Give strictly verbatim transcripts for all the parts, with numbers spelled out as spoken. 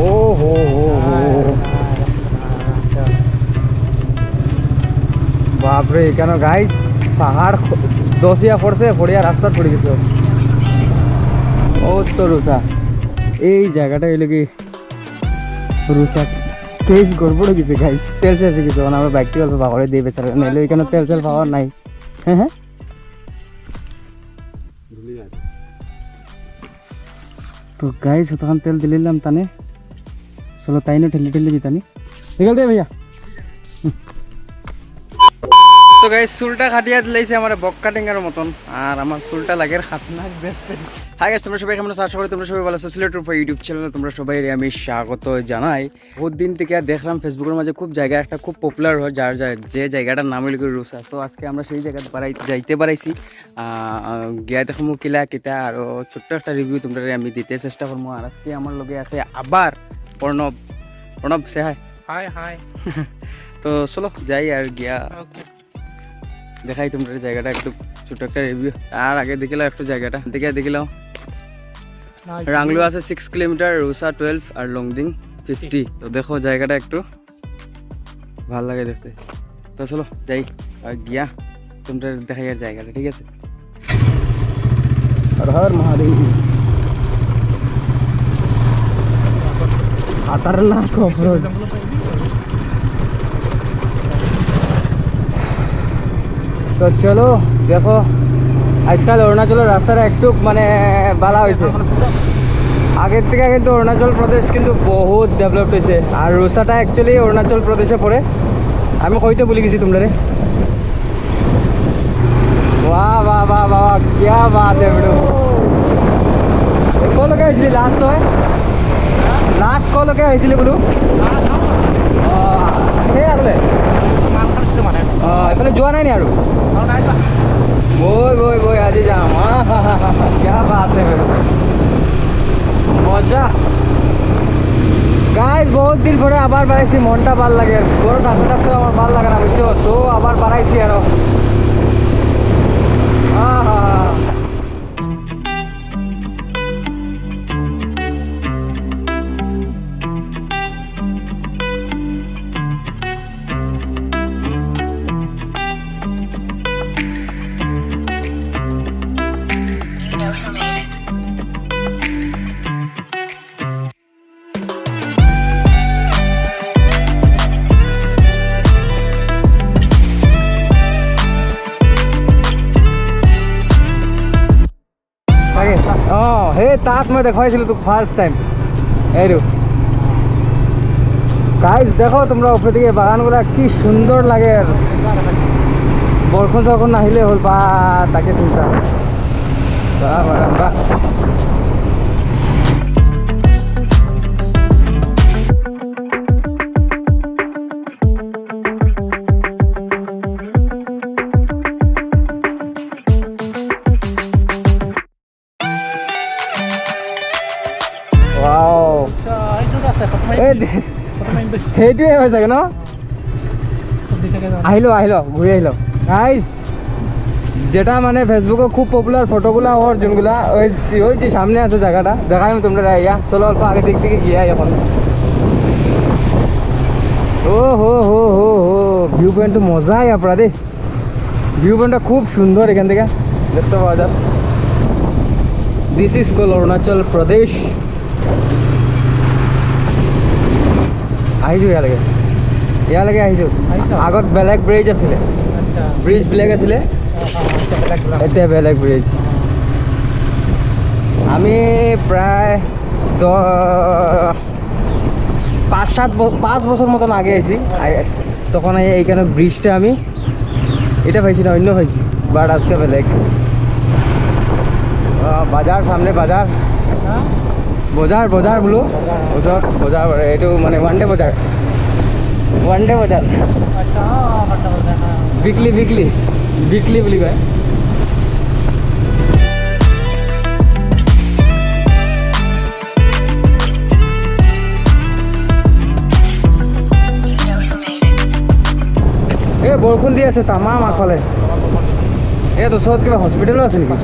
ও হো হো হো। বাপরে, এখানো গাইস, পাহাড় খ-, দসিয়া পড়ছে, পড়িয়া রাস্তাত পড়ি গেছে। ও তো রুসা, এই জাগাটা অইলো কি রুসা। কেস গড়বড় অই গেছে গাইস, তেল শেষ অই গেছে। মানে আমরা বাইক টিক অল্প পাকড়ে দিয়ে বেচারা, নাইলে এখানো তেল সেল পাওয়ার নাই। হ্যাঁ, হ্যাঁ। তো গাইস, অতখান তেল দিলাইলাম তানে। চলো, তাইনও ঠেলি ঠেলি দিতানি। নিকল দে ভাইয়া। তো গাইস, চুলটা কাটিয়া দিলাইছে আমার বক্কা টেঙ্গার মতন, আর আমার চুলটা লাগের খাতরনাক বেশ। হাই গাইস, তোমরা সবাই কেমন আছো? আশা করি তোমরা সবাই ভালো আছো। সিলেট রূপা YouTube চ্যানেলে তোমরা সবাইরে আমি স্বাগত জানাই। বহুত দিন থেকে দেখলাম Facebook-র মাঝে খুব জায়গা একটা খুব popular হয়, যার যা-, যে জায়গাটার নাম অইলো কি রুসা। তো আজকে আমরা সেই জায়গাত বাড়াই-, যাইতে বাড়াইছি। আহ, গিয়া দেখমু কিলা কিতা, আরো ছোট্ট একটা review তোমরারে আমি দিতে চেষ্টা করমু। আর আজকে আমার লগে আছে আবার Pranab. Pranab, say hi। Hi, hi. তো চলো যাই আর গিয়া ওকে। দেখাই তোমরারে জায়গাটা একটু, ছোট্ট একটা review। আর আগে দেখিলাও একটু জায়গাটা, দেখিয়া দেখিলাও। রাংলো আছে six কিলোমিটার, রুসা twelve আর লংডিং fifty। তো দেখো জায়গাটা একটু ভালা লাগে দেখতে। তো চলো যাই আর গিয়া তোমরারে দেখাই আর জায়গাটা, ঠিক আছে? হর হর মহাদেব। খাতারনাক off-road। তো চলো, দেখো, আজকাল অরুণাচলর রাস্তাটা একটু মানে বালা অইছে। আগের থেকে কিন্তু অরুণাচল প্রদেশ কিন্তু বহুত developed অইছে। আর রুসাটা actually অরুণাচল প্রদেশে পড়ে, আমি কইতে ভুলি গেছি তোমরারে। বাহ, বাহ, বাহ, বাহ, বাহ, क्या बात है bro। কলকে আইছিলি last তই? Last কলকে আইছিলি বুলু? অ, হে আগলে। অ, এফালে যোৱা নাই নি আৰু? ওই, ওই, ওই, আজি যাম। আহা, হা, হা, হা, क्या बात है bro। মজা। Guys, বহুত দিন পরে আবার বাড়াইছি, মনটা ভালা লাগে। ঘরো থাকতে থাকতে আমার ভালা লাগে না, বুঝছো? So, আবার বাড়াইছি আরো। আহা। তাকে, অ, হে তাত মই দেখাইছিলো তোক first time। এইটো। Guys, দেখো তোমরা উপরে দিকে বাগানগুলা কি সুন্দর লাগে। বরষুণ যখন নাহিলে হল বা তাকে চিন্তা। বাহ, বাহ, বাহ। Wow। আচ্ছা, এইটোত আছে, ফটো মাৰি এই দে-, ফটো মাৰিম দে। সেইটোৱে হয় চাগে ন? ফটো দি থাকে জানো। আহিলো, আহিলো, ঘূৰি আহিলো। Guys, যেটা মানে Facebook-ত খুব popular ফটোগুলা অর যোনগুলা, ওই যে, ওই যে সামনে আছে জাগাটা, দেখাই আমি তোমরা, ইয়া, চলো অল্প আগে দিক থেকে গিয়া এখন। ও হো হো হো হো, view point তো মজা ইয়াৰ পৰা দেই। View point-টা খুব সুন্দর এখান থেকে দেখতে পাওয়া যায়। This is called Arunachal Pradesh। আহিছো ইয়ালৈকে, ইয়ালৈকে আহিছো। আহিছো? আগত black bridge আছিলে, আচ্ছা। Bridge black আছিলে, অ, অ, এতিয়া black bridge। এতিয়া black bridge। আমি প্ৰায় দহ, পাঁচ সাত ব-, পাঁচ বছর মতন আগে আইছি। আই-, তখন এই, এইখানে bridge-টা আমি এটা পাইছি না, অন্য পাইছি, but আজকে বেলেগ। আহ, বাজার, সামনে বাজার। হ্যাঁ? বজার, বজার বুলো। বজার। ওচৰত বজার, এইটো মানে one day বজাৰ। One day বজাৰ। আচ্ছা, অ, অ, one day বজাৰ, হ্যাঁ। Weekly, weekly, weekly বুলি কয়। এ, বৰষুণ দি আছে তামাম আগফালে। ইয়াত ওচৰত কিবা হস্পিটেলো আছে নেকি?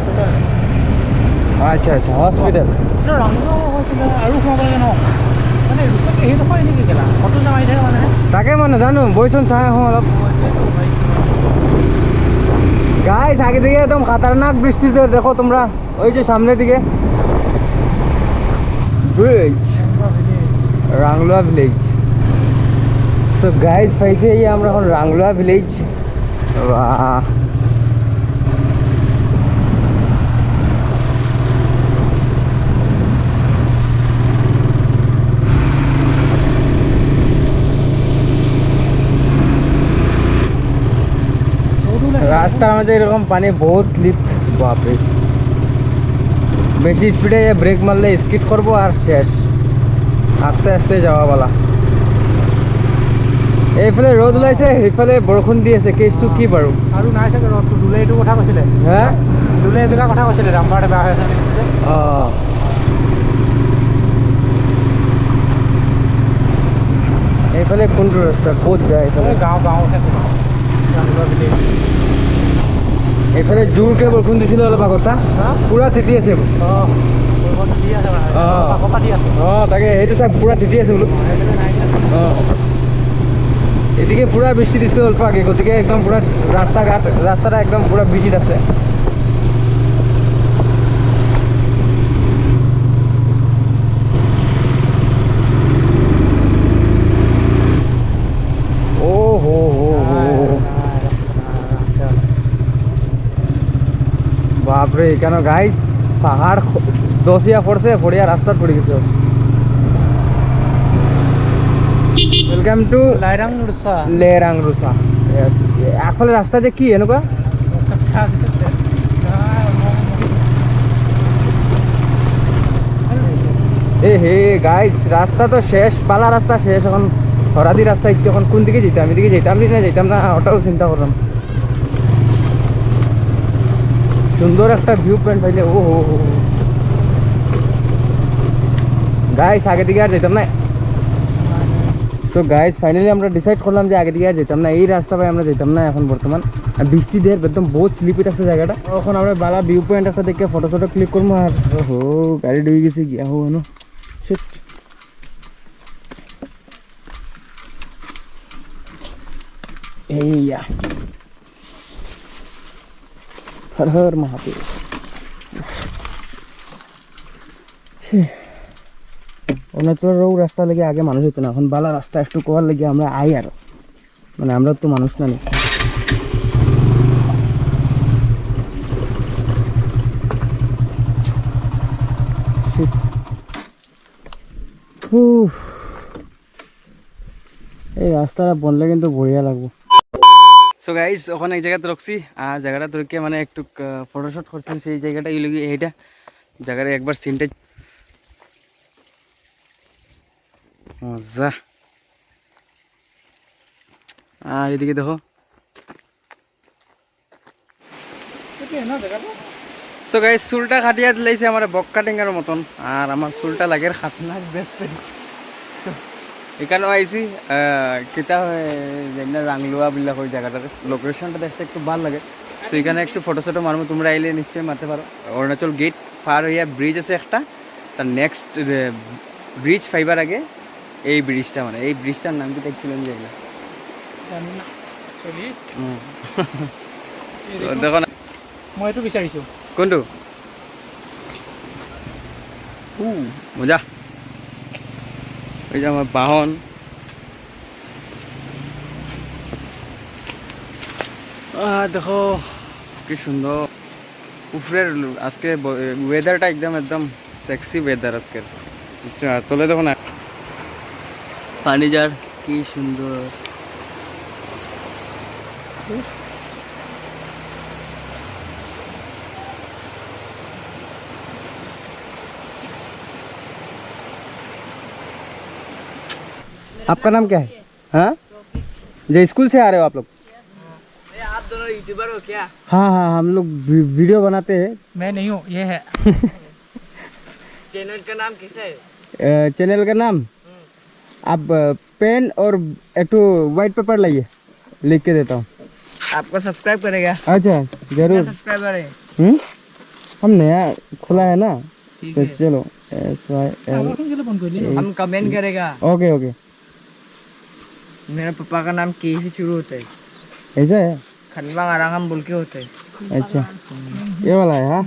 আচ্ছা, আচ্ছা, হস্পিটেল। এইটো ৰাংলো হৈছিলে আৰু সোমাব লাগে ন? মানে, ৰূপত সেইটো হয় নেকি কেলা? ফটো যে মাৰি থাকে মানে। তাকে মই নাজানো, বইচোন চাই আহোঁ অলপ। গাইছ, আগে দিকে একদম খাতারনাক বৃষ্টি যে দেখো তোমরা, ওই যে সামনের দিকে ব্রিজ, রাংলোয়া ভিলেজ। সো গাইস, পাইছি এই আমরা এখন রাংলোয়া ভিলেজ। বাহ। রাস্তার মাঝে এরকম পানি, বহুত স্লিপ, বাপরে। বেশি স্পিডে ব্রেক মারলে স্কিড করবো আর শেষ, আস্তে আস্তে যাওয়া বালা। এইফালে ৰ'দ ওলাইছে, সেইফালে বৰষুণ দি আছে, কেছটো কি বাৰু? আৰু নাই চাগে ৰ'দটো, দুলে এইটো কথা কৈছিলে। হা? দুলে এইজেগাৰ কথা কৈছিলে, ডাম্পাৰ এটা বেয়া হৈ আছে বুলি কৈছিলে। অ। এইফালে কোনটো ৰাস্তা, ক'ত যায় এইফালে? এই গাঁও, গাঁও আছে। এইফালে জোৰকে বৰষুণ দিছিলে অলপ আগত, চা। হা? পুৰা তিতি আছে। অ, বৰষুণ দি আছে মানে। অ। আকৌ পাতি আছে। অ, তাকে, সেইটো চা, পুৰা তিতি আছে বোলো। অ, এইফালে নাই দিয়া। অ। এদিকে পুৰা বৃষ্টি দিছিল অল্প আগে, গতিকে একদম পুৰা ৰাস্তা ঘাট, ৰাস্তাটা একদম পুৰা ভিজি আছে। ও হো হো হো। বাপরে, এখানে গাইস, পাহাড় খ-, দসিয়া পড়ছে, পড়িয়া রাস্তাত পড়ি গেছে। Welcome to লাইরাং রুসা। লেরাং রুসা। Yes। আগফালে রাস্তা যে কি এনেকুৱা? এ হে গাইস, রাস্তা তো শেষ, বালা রাস্তা শেষ। এখন হরাদি রাস্তা ইচ্ছে, এখন কোন দিকে যাইতাম? এদিকে যাইতাম নি না যাইতাম না, ওটাও চিন্তা করলাম। সুন্দর একটা ভিউ পয়েন্ট পাইলে, ও হো হো। গাইস, আগে দিকে আর যাইতাম না। সো গাইস, ফাইনালি আমরা ডিসাইড করলাম যে আগে দিকে আর যাইতাম না, এই রাস্তা ভাই আমরা যাইতাম না এখন বর্তমান। আর বৃষ্টি দের একদম বহুত স্লিপি থাকছে জায়গাটা। এখন আমরা বালা ভিউ পয়েন্ট একটা দেখে ফটো টটো ক্লিক করবো। আর ওহো, গাড়ি ডুবে গেছে গিয়া, হো, নো। Shit। এই ইয়া। হর হর মহাদেব। ছি। অরুণাচলর অউ রাস্তা লাগি আগে মানুষ অইতো না, এখন বালা রাস্তা একটু কওয়ার লাগি আমরা আই আরো। মানে, আমরা তো মানুষ না নি। Shit। উফ। এই রাস্তাটা বনলে কিন্তু বঢ়িয়া লাগবো। সো গাইস, ওখানে এক জায়গাতে রুকছি, আর জায়গাটা রুকিয়া মানে একটু, আহ, ফটোশুট করছি। সেই জায়গাটা এই লগি এইটা, জায়গাটা একবার সিনটা মজা। আর এদিকে দেখো। সো গাইস, চুলটা কাটিয়া দিলাইছে আমার বক কাটিংয়ের মতন, আর আমার চুলটা লাগের খাতনাক দেখতে। এখানে আইছি, আহ, কিতা হয়, যেমন রাংলুয়া বুল্লা কই জায়গাটার, লোকেশনটা দেখতে একটু ভালা লাগে। সো এখানে একটু ফটো-শটো মারমু, তোমরা আইলে নিশ্চয়ই মারতে পারো। অরুণাচল গেট পার হইয়া ব্রিজ আছে একটা, তার নেক্সট, আহ, ব্রিজ পাইবার আগে এই ব্রিজটা, মানে, এই ব্রিজটার নাম কিতা actually আমি জানি না। জানি না, actually। হুম। এই তো দেখো। দেখো না। মই এইটো বিচাৰিছো। কোনটো? উ, মজা। এই যে আমার বাহন। আহ, দেখো, কি সুন্দর। উপরের লু-, আজকে ব-, এ, ওয়েদারটা একদম, একদম সেক্সি ওয়েদার আজকের। আচ্ছা, তলে দেখো না। পানি যার, কি সুন্দর। आपका नाम क्या है? हाँ? जो स्कूल से आ रहे हो आप लोग? अरे, आप दोनों यूट्यूबर हो क्या? हाँ, हाँ, हम लोग वी-, वीडियो बनाते हैं। मैं नहीं हूँ, ये है। चैनल का नाम कैसा है? अ, चैनल का नाम? हम्म। आप, अ, पेन और एक ठो व्हाइट पेपर लाइए, लिख के देता हूँ। आपको सब्सक्राइब करेगा? अच्छा, जरूर। कितना सब्सक्राइबर है? हम्म? हम नया खुला है ना, ठीक तो है। चलो। S Y L. हम कमेंट करेगा। Okay, okay. मेरे पापा का नाम के से शुरू होता है। ऐसा है? खनवा आरांगम बोल के होता है। अच्छा, ये वाला है। हाँ,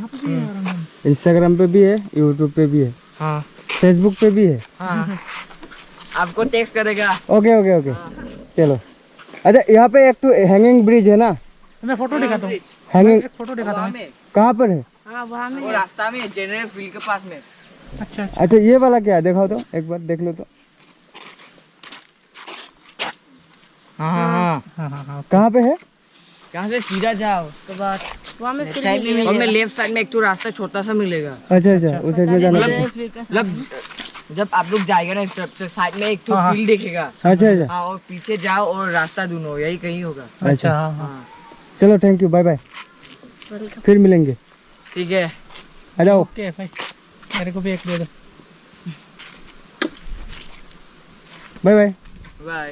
इंस्टाग्राम पे भी है, यूट्यूब पे भी है, हाँ। फेसबुक पे भी है। हाँ। आपको टेक्स्ट करेगा। Okay, okay, okay. चलो। अच्छा, यहाँ पे एक तो हैंगिंग ब्रिज है ना? मैं फोटो दिखाता हूँ। हैंगिंग एक फोटो दिखाता हूँ। में। कहाँ पर है? हाँ, वहाँ में वो है। रास्ता में, जनरल फील्ड के पास में। अच्छा अच्छा। अच्छा, ये वाला क्या है? दिखाओ तो एक बार, देख लो तो। हाँ हाँ हाँ। हाँ हाँ हाँ। कहाँ पे है? यहाँ से सीधा जाओ, उसके बाद वहाँ में लेफ्ट फिर साइड में, मिलेगा। वहाँ में लेफ्ट साइड में एक तो रास्ता छोटा सा मिलेगा। अच्छा, अच्छा, उसे भी जाना है। मतलब, मतलब जब आप लोग जाएगा ना इस तरफ से, साइड में एक तो हाँ, हाँ। फील्ड देखेगा। अच्छा, अच्छा, हाँ, और पीछे जाओ और रास्ता ढूंढो, यही कहीं होगा। अच्छा हाँ हाँ। हाँ। चलो, थैंक यू, बाय बाय, फिर मिलेंगे। ठीक है। आ जाओ, ओके भाई, मेरे को भी एक दे दो। Bye bye. बाय।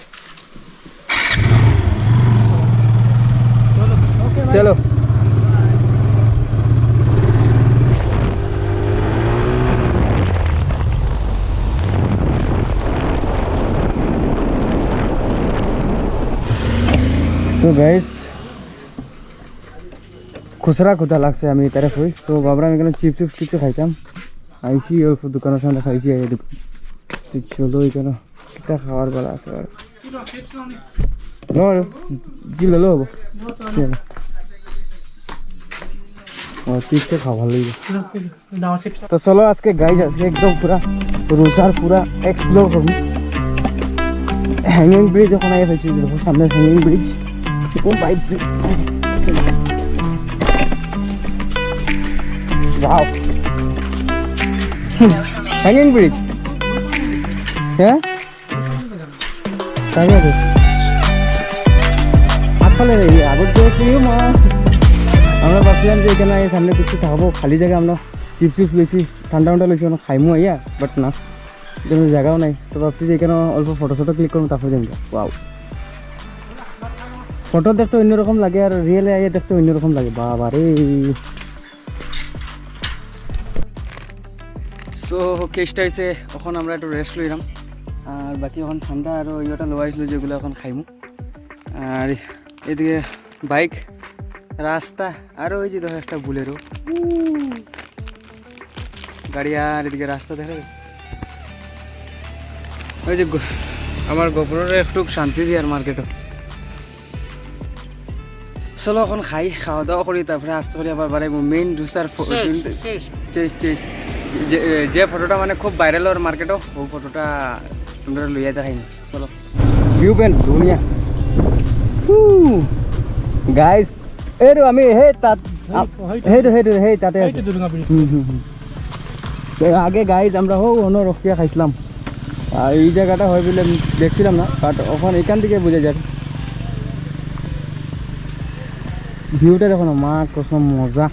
चलो। তো গাইস, খুচরা খুদা লাগছে আমি তারে কই। তো ভাবলাম এখানে চিপস চিপস কিছু খাইতাম। আইছি অল্প দোকানের সামনে খাইছি, এই দোকান। তো চলো, এখানে কিতা খাওয়ার বেলা আছে আর। লো, লো, জি, লো, লো, হবো। চলো। ও, চিপসে খাওয়া ভালো লাগে। তো চলো, আজকে গাইস, আজকে একদম পুরা রুসার পুরা এক্সপ্লোর করবো। হ্যাঙ্গিং ব্রিজ ওখানে আইয়া পাইছি, দেখো সামনে হ্যাঙ্গিং ব্রিজ। ও ভাই, ওয়াও, হ্যাঙ্গিং ব্রিজ। হ্যাঁ, তাই আছে। আগফালে এই আগত যে কি মা, আমরা ভাবছিলাম যে এখানে এই সামনে কিছু খাবো, খালি জায়গা, আমরা চিপস চিপস লইছি, ঠান্ডা ঠান্ডা লইছি, আমরা খাইমু আইয়া, বাট না, এখানে জায়গাও নাই। তো ভাবছি যে এখানে অল্প ফটো ফটো ক্লিক করবো, তারপরে যাই। ওয়াও, ফটো দেখতে অন্যরকম লাগে আর রিয়েলে আইয়া দেখতে অন্যরকম লাগে। বাবা রে। সো কেসটা হয়েছে, এখন আমরা একটু রেস্ট লইলাম। আর বাকি এখন ঠান্ডা আরও ইয়েটা লওয়া হয়েছিল, যেগুলো এখন খাইমু। আর এদিকে বাইক, রাস্তা, আরও ওই যে দেখো একটা বুলেরো গাড়ি, আর এদিকে রাস্তা দেখা যায়। ওই যে গো-, আমার গোপ্রোরে একটু শান্তি দিয়ার মার্কেটও। চলো, এখন খাই, খাওয়া দাওয়া করি, তারপরে আস্তে করি আবার বাড়াইবো। মেইন রুসার ফো-, শেষ, কিন্তু- শেষ। Chess, chess. যে, যে ফটোটা মানে খুব ভাইরাল ওর মার্কেটও, ও ফটোটা তোমরা লইয়া দেখাই না। চলো। ভিউ পয়েন্ট দুনিয়া। গাইস, এই তো আমি, হে, তাত, আপ-, হয়তো। হে তো, হে তো, হে, তাতে এই আছে। তো দুর্গা ব্রিজ। হুম, হুম, হুম। তো আগে গাইস আমরা হো অন্য রখিয়া খাইছিলাম, আর এই জায়গাটা হয় বলে আমি দেখছিলাম না, বাট ওখানে এখান থেকে বোঝা যায়। ভিউটা দেখো না, মা কসম মজা।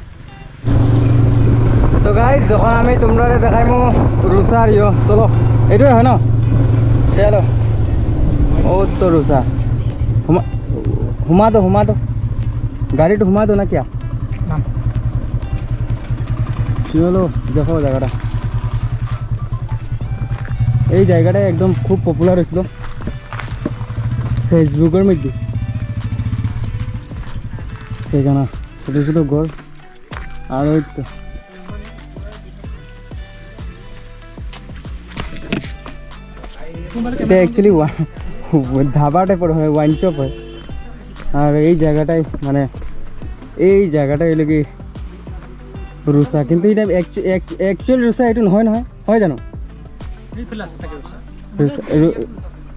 তো গাইস, যখন আমি তোমরা দেখাইমু রুসার ইয়ো, চলো, এইটাই হয় না? চলো, ও তো রুসা। হুমা, হুমা দো, হুমা দো, গাড়িটা হুমা দো না কিয়া? না। চলো, দেখো জায়গাটা। এই জায়গাটা একদম খুব পপুলার হয়েছিল ফেসবুকের মধ্যে। এই জানা, ছোট ছোট ঘর। আর ওই তো। এটা অ্যাকচুয়ালি ধাবা টাইপের হয়, ওয়াইন শপ হয়। আর এই জায়গাটাই, মানে, এই জায়গাটা হইলো কি রুসা, কিন্তু এটা অ্যাকচুয়াল রুসা এটা হয় না, হয় জানো? রিফিল আছে থাকে ওটা। রুসা, রু-,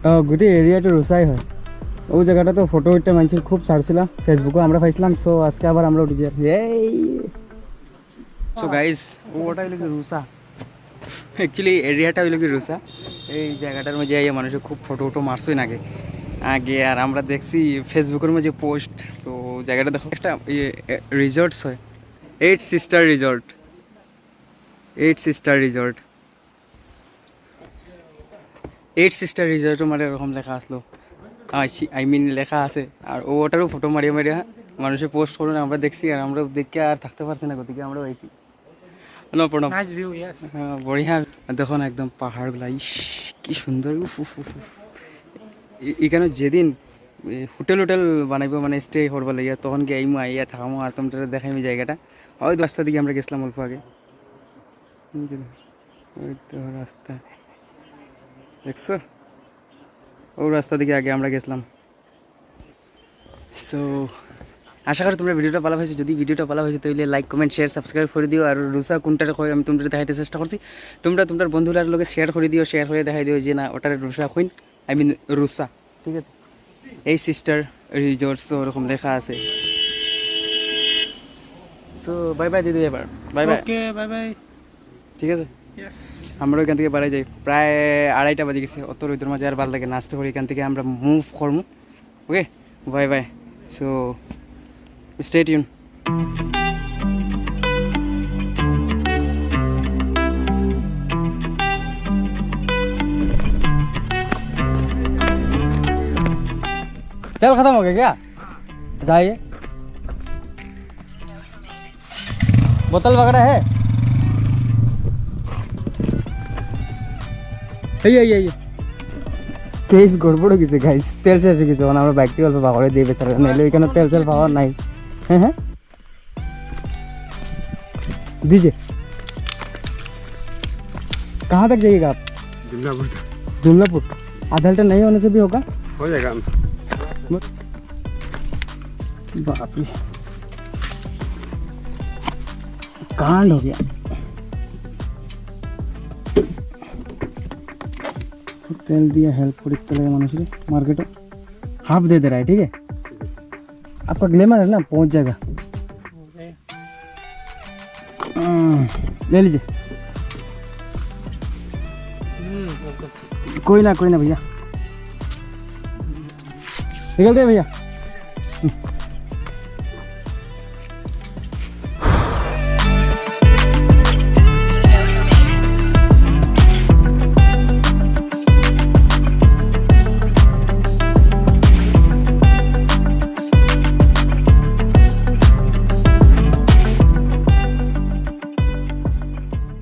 ও, গোটেই এরিয়াটা রুসাই হয়। ওই জায়গাটা তো ফটো উঠতে মানুষের খুব ছাড়ছিলাম, ফেসবুকে আমরা পাইছিলাম। সো আজকে আবার আমরা উঠে যাই। এই সো গাইস, ও ওটা হইলো কি রুসা, অ্যাকচুয়ালি এরিয়াটা হইলো কি রুসা। এই জায়গাটার মধ্যে এই মানুষের খুব ফটো উটো মারছই আগে আগে, আর আমরা দেখছি ফেসবুকের মধ্যে পোস্ট। সো জায়গাটা দেখো, একটা ইয়ে রিসর্টস হয়, eight sister resort, eight sister resort. Eight sister রিসর্টও মানে এরকম লেখা আসলো, আই মিন লেখা আছে। আর ও ওটারও ফটো মারিয়া মারিয়া মানুষে পোস্ট করুন, আমরা দেখছি, আর আমরা দেখে আর থাকতে পারছি না, গতিকে আমরাও আইছি। প্রণাম, প্রণাম। Nice view, yes. হ্যাঁ, বঢ়িয়া। দেখো না, একদম পাহাড়গুলা, ইস, কি সুন্দর। উফ, উফ, উফ, উফ। ই-, ইখানো যেদিন এ, হোটেল হোটেল বানাইবো, মানে স্টে করবার লাগিয়া, তখন গিয়া আইমু, আইয়া থাকামু, আর তোমরা দেখাইমু জায়গাটা। ওই রাস্তা দিকে আমরা গেছিলাম অল্প আগে। এই যে, ওই তো রাস্তা, দেখছো? ওই রাস্তা দিকে আগে আমরা গেছিলাম। সো, আশা করি তোমরা ভিডিওটা ভালা পাইছো। যদি ভিডিওটা ভালা পাইছো, তাহলে লাইক, কমেন্ট, শেয়ার, সাবস্ক্রাইব করে দিও। আর রুসা কোনটারে কয়, আমি তোমরা দেখাইতে চেষ্টা করছি। তোমরা তোমরা বন্ধুরার লগে শেয়ার করে দিও, শেয়ার করে দেখাই দিও যে না, ওটারে রুসা কইন, আই মিন রুসা, ঠিক আছে? এই সিস্টার রিসোর্টস ওরকম লেখা আছে। তো বাই বাই দিদি, এবার bye bye. Okay, bye bye. ঠিক আছে, Yes. আমরা ওইখান থেকে বাড়াই যাই। প্রায় আড়াইটা বাজে গেছে, অত রোদের মাঝে আর ভালো লাগে না। আস্তে করে এখান থেকে আমরা মুভ করবো। Okay, bye bye. So, stay tune. तेल खत्म हो गया क्या? जाइए। बोतल वगैरह है? এই, এই, এই। কেস গড়বড় হয়ে গেছে, গাইস। তেল শেষ হয়ে গেছে। মানে, আমরা বাইকটি অল্প বাগড়ে দিয়ে বেচারা, নাহলে এখানে তেল সেল পাওয়া নাই। হ্যাঁ, হ্যাঁ। दीजिए। कहाँ तक जाइएगा आप? जुमलापुर तक। जुमलापुर। आधा लीटर नहीं होने से भी होगा? हो जाएगा। बाप रे, कांड हो गया। तो तेल दिया, हेल्प करी, तेल मानुष मार्केट हाफ दे दे रहा है, ठीक है? आपका ग्लैमर है ना, पहुंच जाएगा। हम्म, ले लीजिए। कोई ना, कोई ना भैया, निकलते हैं भैया।